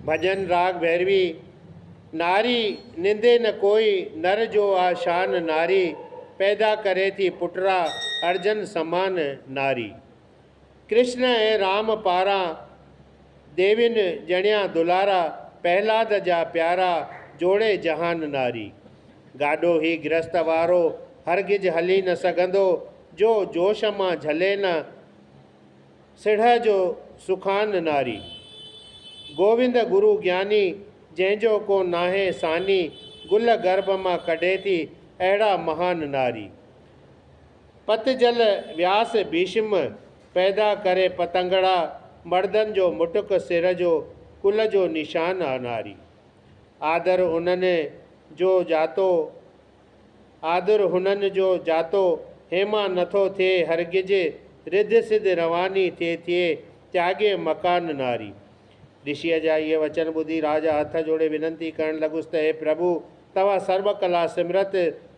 ڀڄن راڳ ڀيروي، ناري نندي نه ڪوئي نر جو آ شان ناري، پيدا ڪري ٿي پٽڙا ارجن سمان ناري. ڪرشن ۽ رام پاران ديوين ڄڻيا دلارا، پهلاد جا پيارا جوڙي جهان ناري. گاڏو هي گرهست وارو هرگز هلي نه سگهندو، جو جوش مان جهلي نه سڙهه جو سکان ناري. گووند گرو گياني، جنهن جو ڪو ناهي ثاني، گل گرڀ مان ڪڍي ٿي اهڙا مهان ناري. پتجل وياس ڀيشم، پيدا ڪري پتنگڙا، مردن جو مٽڪ سر جو ڪل جو نشان آ ناري. آدر انهن جو ڄاتو آدر هنن جو جاتو هيما نٿو ٿئي هرگز، رڌ سڌ رواني ٿئي ٿئي تياڳي مڪان ناري. رشيء جا اهي وچن ٻڌي راجا هٿ جوڙي وينتي ڪرڻ لڳس ته هي پرڀو! توهان سرو ڪلا سمرت،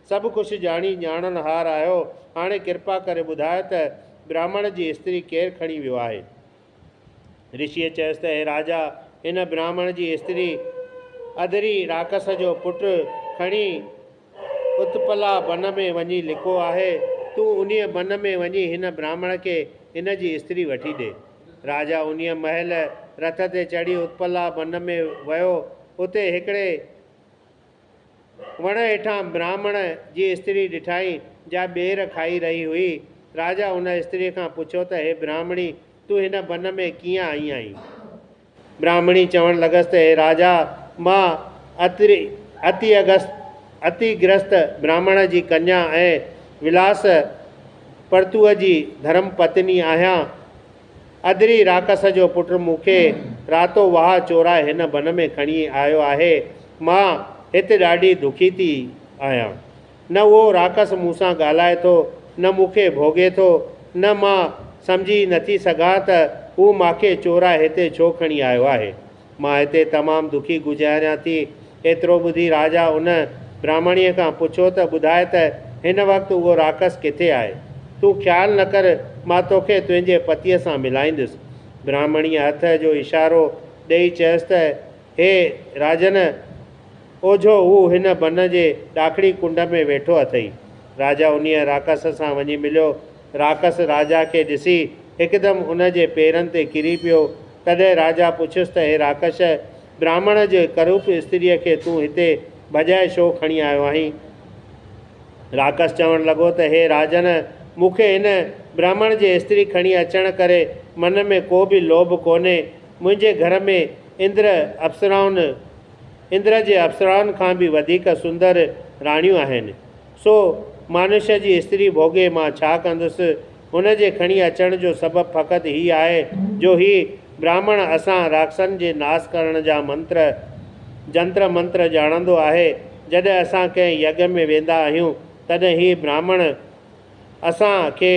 سڀ ڪجهه ڄاڻي ڄاڻڻهار آهيو، هاڻي ڪرپا ڪري ٻڌايو ته براهمڻ جي استري ڪير کڻي ويو آهي؟ رشيء چيس ته هي راجا! هن براهمڻ جي استري اڌري راڪس جو پٽ کڻي اتپلا بن ۾ وڃي لڪو آهي. تون انهيء بن ۾ وڃي هن براهمڻ کي هن جي استري وٺي ڏي. راجا انهيء مهل رٿ تي چڙهي اتپلا بن ۾ ويو. اتي هڪڙي وڻ هيٺان براهمڻ جي استري ڏٺائين، جا ٻير کائي رهي هئي. راجا ان استريء کان پڇيو ته هي براهمڻي، تون هن بن ۾ ڪيئن آئي آهين؟ براهمڻي چوڻ لڳس ته هي راجا، مان اتيگرست براهمڻ جي ڪنيا ۽ ولاس پرتوء جي ڌرم پتني آهيان. ادري راڪس جو پٽ مون کي راتو واهه چورائي هن بن ۾ کڻي آيو آهي. مان هت ڏاڍي دکي ٿي آهيان. نه اهو راڪس مون سان ڳالهائي ٿو، نه مون کي ڀوڳي ٿو، نه مان سمجهي نٿي سگهان ته هو ماکي چورائي هتي ڇو کڻي آيو آهي. مان هتي تمام دکي گذاريان ٿي. ايترو ٻڌي راجا ان براهمڻيء کان پڇيو ته ٻڌاء ته هن وقت اهو راڪس ڪٿي آهي؟ تون خيال نه ڪر، مان توکي تنهنجي پتيء سان ملائيندس. براهمڻيء هٿ جو اشارو ڏيئي چيس ته هي راجن! اوجهو هو هن بن جي ڏاکڻي ڪنڊ ۾ ويٺو اٿئي. راجا انهيء راڪس سان وڃي مليو. راڪس راجا کي ڏسي هڪدم ان جي پيرن تي ڪري پيو. تڏهن راجا پڇيس ته هي راڪش! براهمڻ جي ڪروپ استريء کي تون هتي ڀڄائي ڇو کڻي آيو آهين؟ راڪس چوڻ لڳو ته هي راجن! مون کي هن براهمڻ جي استري کڻي اچڻ ڪري من ۾ ڪو به لوڀ ڪونهي. منهنجي گهر ۾ اندر اپسرائن، اندر جي اپسرائن کان به وڌيڪ سندر راڻيون آهن. سو مانش جي استري ڀوڳي مان ڇا ڪندس؟ هن جي کڻي اچڻ جو سبب فقط هي آهي جو هي براهمڻ اسان راڪسن جي ناس ڪرڻ جا منتر، جنتر منتر ڄاڻندو آهي. جڏهن اسان ڪنهن يڳ ۾ ويندا آهيون، تڏهن هي براهمڻ اسان کي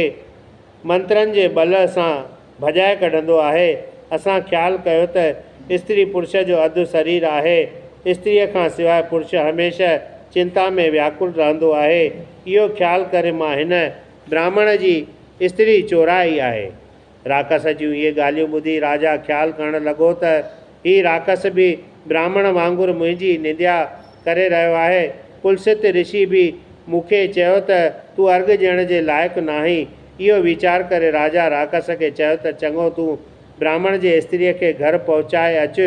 منترن جي ٻل سان ڀڄائي ڪڍندو آهي. اسان خيال ڪيو ته استري پرش جو اڌ سرير آهي. استريء کان سواء پرش هميشه چنتا ۾ وياڪل رهندو آهي. اهو خيال ڪري مان هن براهمڻ جي استري چورائي آهي. راڪس جون اهي ڳالهيون ٻڌي راجا خيال ڪرڻ لڳو ته هي راڪس به براهمڻ وانگر منهنجي ننديا ڪري رهيو آهي. پلست رشي به مون کي چيو ته تون ارگهه ڏيڻ جي لائق ناهين. اهو ويچار ڪري راجا راڪس کي چيو ته چڱو تون براهمڻ جي استريء کي گهر پهچائي اچ،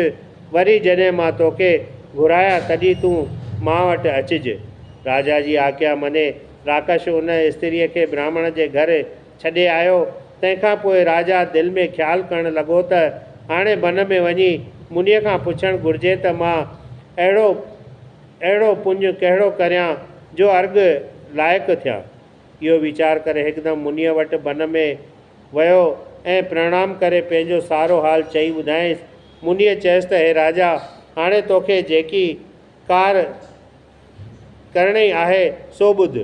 وري جڏهن مان توکي گهرايان تڏهن تون مان وٽ اچج. راجا جي آگيا مڃي راڪش ان استريء کي براهمڻ جي گهر ڇڏي آيو. تنهن کان پوء راجا دل ۾ خيال ڪرڻ لڳو ته هاڻي بن ۾ وڃي منيء کان پڇڻ گهرجي ته مان اهڙو اهڙو پڃ ڪهڙو ڪريان جو ارگهه لائق ٿيان. اهو ويچار ڪري هڪدم منيء وٽ بن ۾ ويو ۽ پرڻام ڪري پنهنجو سارو حال چئي ٻڌايائينس. منيء چيس ته هي راجا! هاڻي توکي جيڪي ڪار ڪرڻي آهي سو ٻڌ.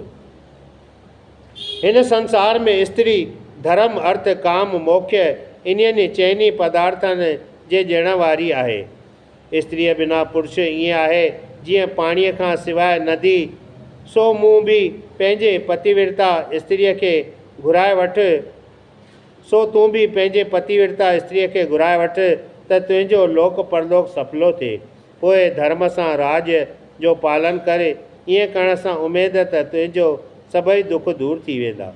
هن سنسار ۾ استري، ڌرم، ارٿ، ڪام، موکيه انهن چئني پدارٿن جي ڏيڻ واري آهي. استريء بنا پرش ائين آهي جيئن پاڻيء کان سواء ندي. سو مون به پنهنجي پتيورتا استريء کي گهرائي وٺ. سو تون به پنهنجي پتيورتا استريء کي گهرائي وٺ. ته تنهنجو لوڪ پرلوڪ سڦلو ٿئي. پوء ڌرم سان راڄ جو پالن ڪر، ائين ڪرڻ سان اميد ته تنهنجو سڀئي دک دور ٿي ويندا.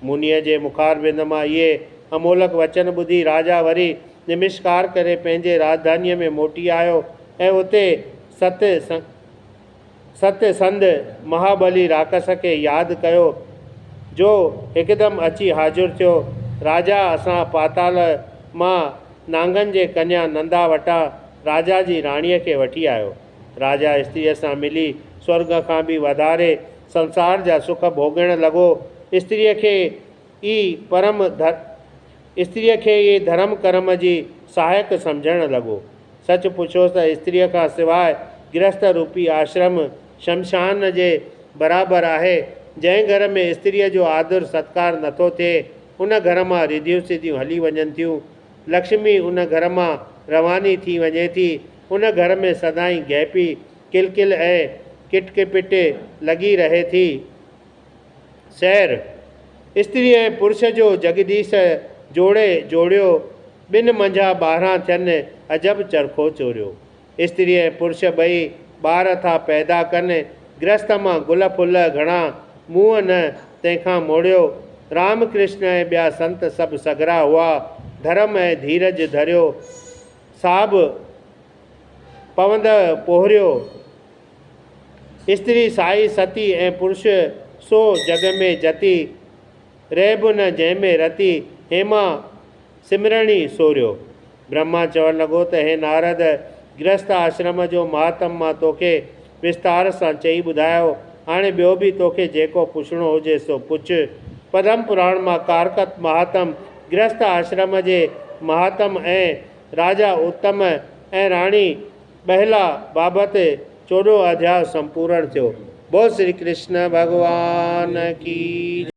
منيء جي مخاربند مان اهي امولڪ وچن ٻڌي راجا وري نمشڪار ڪري پنهنجي راڄڌانيء ۾ موٽي آيو ۽ اتي ست ست سنڌ مهاٻلي راڪس کي ياد ڪيو، جو هڪدم اچي حاضر ٿيو. راجا اسان پاتال مان نانگن جي ڪنيا نندا وٽان راجا جي راڻيء کي وٺي آيو. راجا استريء سان ملي سورڳ کان به وڌاري سنسار جا سک ڀوڳڻ لڳو. استريء کي ئي پرم استريء کي ئي ڌرم ڪرم جي سهائڪ سمجهڻ لڳو. سچ پڇوس ته استريء کان سواء گرهست روپي آشرم شمشان جي برابر آهي. جنهن گهر ۾ استريء جو آدر ستڪار نٿو ٿئي، ان گهر مان رڌيون سڌيون هلي وڃن ٿيون. لڪشمي ان گهر مان رواني ٿي وڃي ٿي. ان گهر ۾ سدائين گهپي، ڪلڪل ۽ ڪٽڪپٽ لڳي رهي ٿي. سير، استري ۽ پرش جو جڳديش جوڙي جوڙيو، ٻن منجهان ٻاهران ٿين، عجب چرخو چوريو. استري ۽ پرش ٻئي ٻار ٿا پيدا ڪن، گرهست مان گل ڦل گهڻا، منهن نه تنهن کان موڙيو. رام ڪرشن ۽ ٻيا سنت سڀ سگهرا هئا، ڌرم ۽ ڌيرج ڌريو، سا به پوندء پوهريو. استري سائي ستي ۽ پرش سو جڳ ۾ جتي، ريب نه جنهن ۾ رتي، هيما سمرڻي سوريو. برهما چوڻ لڳو ته هي نارد! گرهست آشرم جو مهاتم مان توکي وستار سان چئي ٻڌايو، هاڻي ٻيو به توکي جيڪو پڇڻو هجي سو پڇ. پدم پراڻ مان ڪارڪت مهاتم، گرهست آشرم جي مهاتم ۽ راجا اتم ۽ راڻي ٻهلا بابت چوڏهون اڌياء سمپورڻ ٿيو. بول شري ڪرشن ڀڳوان ڪي.